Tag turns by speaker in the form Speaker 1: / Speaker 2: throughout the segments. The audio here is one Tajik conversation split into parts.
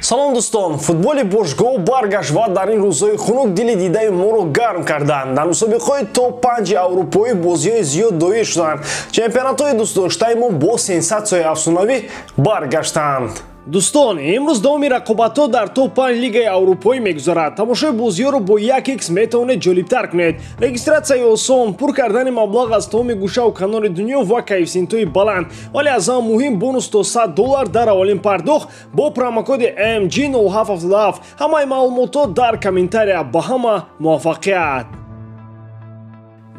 Speaker 1: Салом дӯстон, футболи бошгоҳ баргашт ва дар ин рӯзҳои хунук дили дидаи моро гарм карданд. Дар мусобиқаҳои топ-5 аврупоӣ бозиҳои зиёд доир шуданд. Чемпионатҳои дӯстдоштаи мо бо сенсатсияи афсонавӣ баргаштанд.
Speaker 2: Дӯстон, имрӯз давоми рақобатҳо дар топ-5 лигаи аврупоӣ мегузарад. Тамошои бозиҳоро бо 1x метавонед ҷолибтар кунед. Регистратсияи осон, пур кардани маблағ аз тамоми гӯшаву канори дунё ва коэффисиентҳои баланд. Вале аз ҳама муҳим бонус то $100 дар аввалин пардохт бо промокоди MG0777. Ҳамаи маълумотҳо дар комментария. Ба ҳама муваффақият!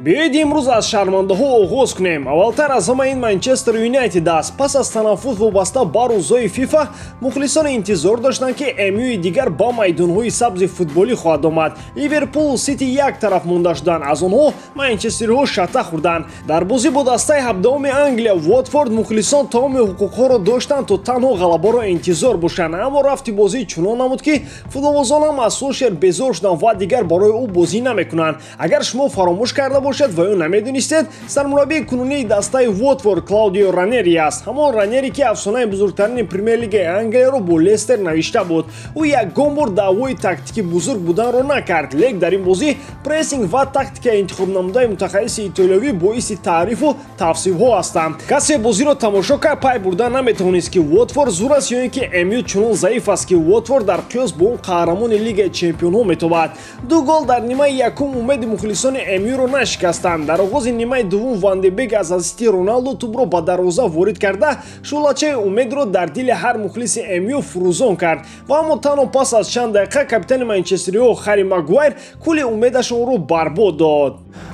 Speaker 2: Биёед имрӯз аз шармандаҳо оғоз кунем. Аввалтар аз ҳама ин Манчестер Юнайтед аст. Пас аз танаффус вобаста ба рӯзҳои ФИФА мухлисон интизор доштанд, ки МЮи дигар ба майдонҳои сабзи футболӣ хоҳад омад. Ливерпул, Сити як тараф монда шуданд, аз онҳо манчестериҳо шата хӯрданд. Дар бозӣ бо дастаи 17-уми Англия Уотфорд мухлисон тамоми ҳуқуқҳоро доштанд то танҳо ғалабаро интизор бошанд. Аммо рафти бозӣ чунон намуд, ки футболбозон ҳам аз Солшер безор шуданд ва дигар барои ӯ бозӣ намекунанд. Агар шумо фаромӯш карда бошед ва ё намедонистед, сармураббии кунунии дастаи Уотфорд Клаудио Ранери аст. Ҳамон Ранери, ки афсонаи бузургтарини Премер-лигаи Англияро бо Лестер навишта буд. Ӯ ягон бор даъвои тактикӣ бузург буданро накард, лек дар ин бозӣ прессинг ва тактикаи интихобнамудаи мутахассиси итолиёвӣ боиси таърифу тавсифҳо ҳастанд. Касе бозиро тамошо кард, пай бурда наметавонист, ки Уотфорд зур аст ё ин ки МЮ чунон заиф аст, ки Уотфорд дар қиёс бо он қаҳрамони лигаи чемпионҳо метобад. Ду гол дар нимаи якум умеди мухлисони МЮро нашикастанд. Дар оғози нимаи дуввум Ван де Бек аз асисти Роналду тӯбро ба дарвоза ворид карда, шӯълачаи умедро дар дили ҳар мухлиси МЮ фурӯзон кард. Ва аммо танҳо пас аз чанд дақиқа капитани манчестериҳо Харри Магуайр кулли умедашонро барбод дод.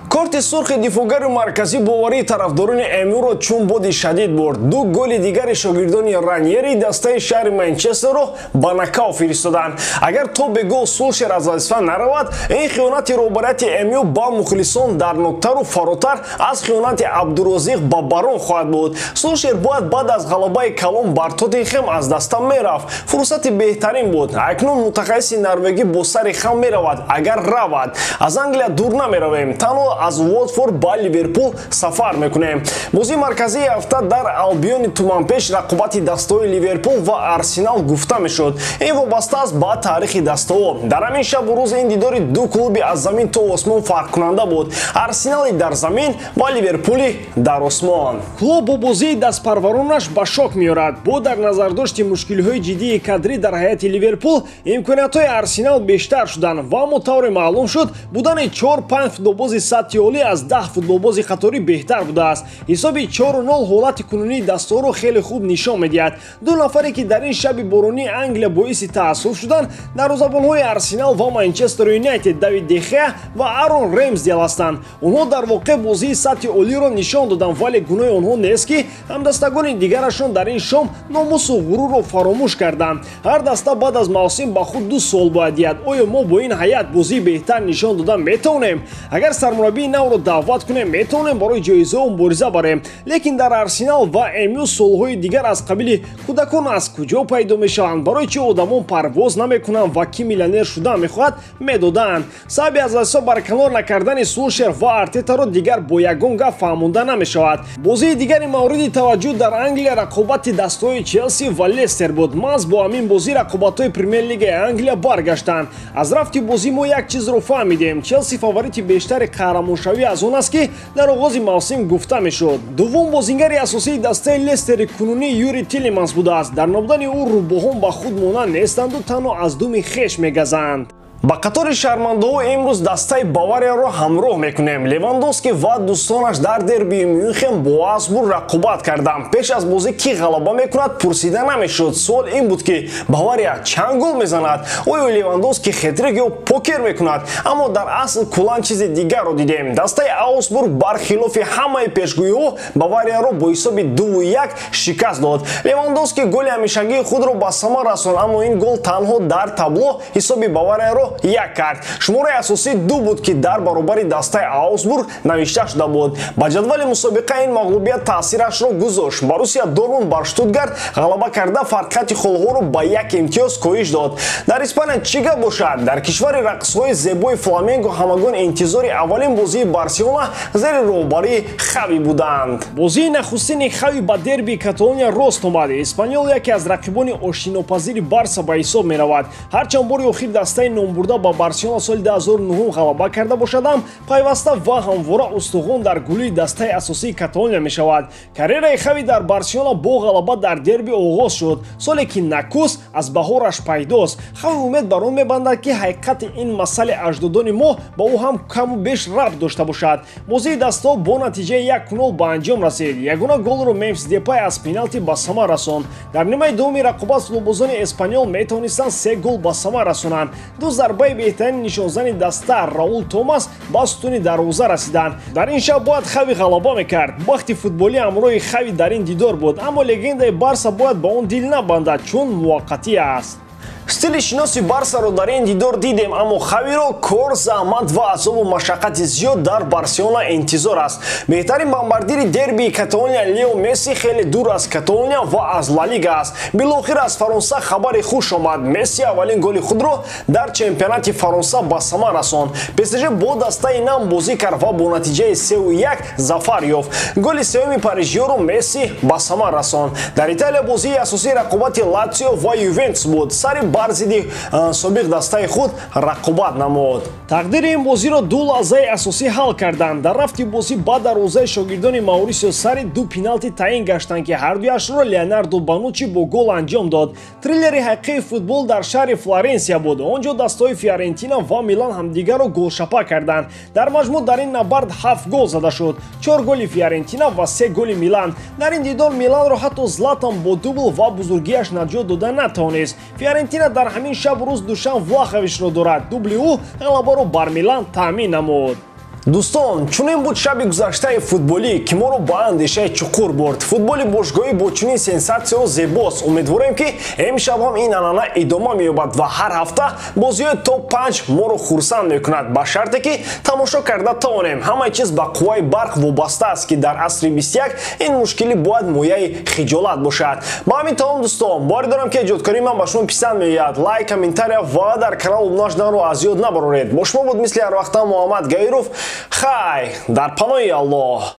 Speaker 1: Корти сурхи дифоъгари марказӣ боварии тарафдорони МЮро чун боди шадид бурд. Ду голи дигари шогирдони Раньери дастаи шаҳри Манчестерро ба нокаут фиристоданд. Агар то бе гол Сулшер аз вазифа наравад, ин хиёнати роҳбарияти МЮ ба мухлисон дарноктару фаротар аз хиёнати Абдурозиқ ба Барон хоҳад буд. Сулшер бояд баъд аз ғалабаи калон бар Тоттенхем аз даста мерафт. Фурсати беҳтарин буд. Акнун мутахассиси норвегӣ бо сари хам меравад, агар равад. Аз Англия дур намеравем, танҳо аз Уотфорд ба Ливерпул сафар мекунем. Бозии марказии ҳафта дар Албиони туманпеш рақобати дастаҳои Ливерпул ва Арсенал гуфта мешуд. Ин вобаста аст ба таърихи дастаҳо. Дар ҳамин шабу рӯз ин дидори ду клуби аз замин то осмон фарқкунанда буд. Арсенали дар замин ва Ливерпули дар осмон.
Speaker 2: Клуб бо бозии дастпарваронаш ба шок меорад. Бо дар назардошти мушкилиҳои ҷиддии кадрӣ дар ҳайати Ливерпул имкониятҳои Арсенал бештар шуданд ва аммо тавре маълум шуд, будани 4-5 футболбози сатҳи олӣ аз 10 футболбози қаторӣ беҳтар будааст. Ҳисоби 4-0 ҳолати кунунии дастаҳоро хеле хуб нишон медиҳад. Ду нафаре, ки дар ин шаби боронии Англия боиси таассуф шуданд, дарвозабонҳои Арсенал ва Манчестер Юнайтед Давид Дехеа ва Арон Ремсдел ҳастанд. Онҳо дар воқеъ бозии сатҳи олиро нишон доданд, вале гуноҳи онҳо нест, ки ҳамдастагони дигарашон дар ин шом номусу ғурурро фаромӯш карданд. Ҳар даста баъд аз мавсим ба худ ду суол бояд диҳад: оё мо бо ин ҳайат бозии беҳтар нишон дода метавонем? Агар сармураббии навро даъват кунем, метавонем барои ҷоизаҳо мубориза барем. Лекин дар Арсенал ва МЮ суолҳои дигар аз қабили кӯдакон аз куҷо пайдо мешаванд, барои чӣ одамон парвоз намекунанд ва кӣ миллионер шудан мехоҳад медоданд. Сабаби аз вазифа барканор накардани Сулшер ва Артетаро дигар бо ягон гап фаҳмонда намешавад. Бозии дигари мавриди таваҷҷӯҳ дар Англия рақобати дастаҳои Челси ва Лестер буд. Маҳз бо ҳамин бозӣ рақобатҳои Премер-лигаи Англия баргаштанд. Аз рафти бозӣ мо як чизро фаҳмидем: Челси фаворити бештари қаҳрамоншавӣ аз он аст, ки дар оғози мавсим гуфта мешуд. Дуввум бозингари асосии дастаи Лестери кунунӣ Юри Тилеманс будааст. Дар набудани ӯ рӯбоҳон ба худ монанд нестанду танҳо аз думи хеш мегазанд.
Speaker 1: Ба қатори шармандаҳо имрӯз дастаи Баварияро ҳамроҳ мекунем. Левандовски ва дӯстонаш дар дербии Мюнхен бо Аугсбург рақобат карданд. Пеш аз бозӣ кӣ ғалаба мекунад пурсида намешуд. Суол ин буд, ки Бавария чанд гол мезанад, оё Левандовски хетрик ё покер мекунад. Аммо дар асл куллан чизи дигарро дидем. Дастаи Аугсбург бархилофи ҳамаи пешгӯиҳо Баварияро бо ҳисоби 2-1 шикаст дод. Левандовски голи ҳамешагии худро ба самар расонд, аммо ин гол танҳо дар табло ҳисоби Баварияро 1 кард. Шумораи асосӣ 2 буд, ки дар баробари дастаи Аусбург навишта шуда буд. Ба ҷадвали мусобиқа ин мағлубият таъсирашро гузошт. Боруссия Дортмунд бар Штутгарт ғалаба карда фарқияти холҳоро ба 1 имтиёз коҳиш дод. Дар Испания чӣ гап бошад? Дар кишвари рақсҳои зебои Фламенго ҳамагон интизори аввалин бозии Барселона зери роҳбарии Хави буданд.
Speaker 2: Бозии нахустини Хави ба дерби Каталония рост омад. Эспаньол яке аз рақибони ошинопазири Барса ба ҳисоб меравад. Ҳарчанд бори охир дастаи номбурда ба Барселона соли 2009 ғалаба карда бошадам, пайваста ва ҳамвора устухон дар гулии дастаи асосии Каталония мешавад. Карьераи Хави дар Барселона бо ғалаба дар дерби оғоз шуд, соле ки накус аз баҳораш пайдост. Хави умед бар он мебандад, ки ҳақиқати ин масъали аҷдодони мо ба ӯ ҳам каму беш рабт дошта бошад. Бозии дастаҳо бо натиҷаи 1-0 ба анҷом расид. Ягона голро Мемфис Депай аз пеналти ба самар расонд. Дар нимаи дуюми рақобат футболбозони Эспаньол метавонистанд 3 гол ба самар расонанд. Ду зарбаи беҳтарини нишонзани даста Раул Томас ба сутуни дарвоза расиданд. Дар ин шаб бояд Хави ғалаба мекард. Бахти футболӣ ҳамроҳи Хави дар ин дидор буд, аммо легендаи Барса бояд ба он дил набандад, чун муваққатӣ аст.
Speaker 1: Стили шиноси Барсаро дар ин дидор дидем, аммо Хавиро кор, заҳмат ва азобу машаққати зиёд дар Барселона интизор аст. Беҳтарин бомбардири дербии Каталония Лео Месси хеле дур аз Каталония ва аз Ла Лига аст. Билохир аз Фаронса хабари хуш омад. Месси аввалин голи худро дар чемпионати Фаронса ба самар расонд. ПСЖ бо дастаи нам бозӣ кард ва бо натиҷаи 3-1 зафар ёфт. Голи сеюми парижиёро Месси ба самар расонд. Дар Италия бозии асосии рақобати Латсио ва Ювентус буд. Сари бар зидди собиқ дастаи худ рақобат намуд.
Speaker 2: Тақдири ин бозиро ду лаҳзаи асосӣ ҳал карданд. Дар рафти бозӣ ба дарвозаи шогирдони Маурисио Сари ду пеналти таъин гаштанд, ки ҳардуяшро Леонардо Бануччи бо гол анҷом дод. Триллери ҳақиқии футбол дар шаҳри Флоренсия буд. Он ҷо дастаҳои Фиорентина ва Милан ҳамдигарро голшапа карданд. Дар маҷмӯъ дар ин набард 7 гол зада шуд: 4 голи Фиорентина ва 3 голи Милан. Дар ин дидор Миланро ҳатто Златан бо дубл ва бузургиаш наҷот дода натавонист. Фиорентина дар ҳамин шаб рӯз Душан Влаховичро дорад. Дубли ӯ ғалабаро бар Милан таъмин намуд.
Speaker 1: Дӯстон, чунин буд шаби гузаштаи футболӣ, ки моро ба андешаи чуқур бурд. Футболи бошгоҳӣ бо чунин сенсатсияҳо зебост. Умедворем, ки имшаб ҳам ин анъана идома меёбад ва ҳар ҳафта бозиҳои топ-5 моро хурсанд мекунад, ба шарте ки тамошо карда тавонем. Ҳамаи чиз ба қувваи барқ вобаста аст, ки дар асри 21 ин мушкилӣ бояд мояи хиҷолат бошад. Ба ҳамин тамом, дӯстон, боварӣ дорам, ки эҷодкории ман ба шумо писанд меояд. Лайк, комментария ва дар канал обуна шуданро аз ёд набароред. Бо шумо буд мисли ҳар вақта Муҳаммад Гаиров. Хай, дар паноҳи Аллоҳ.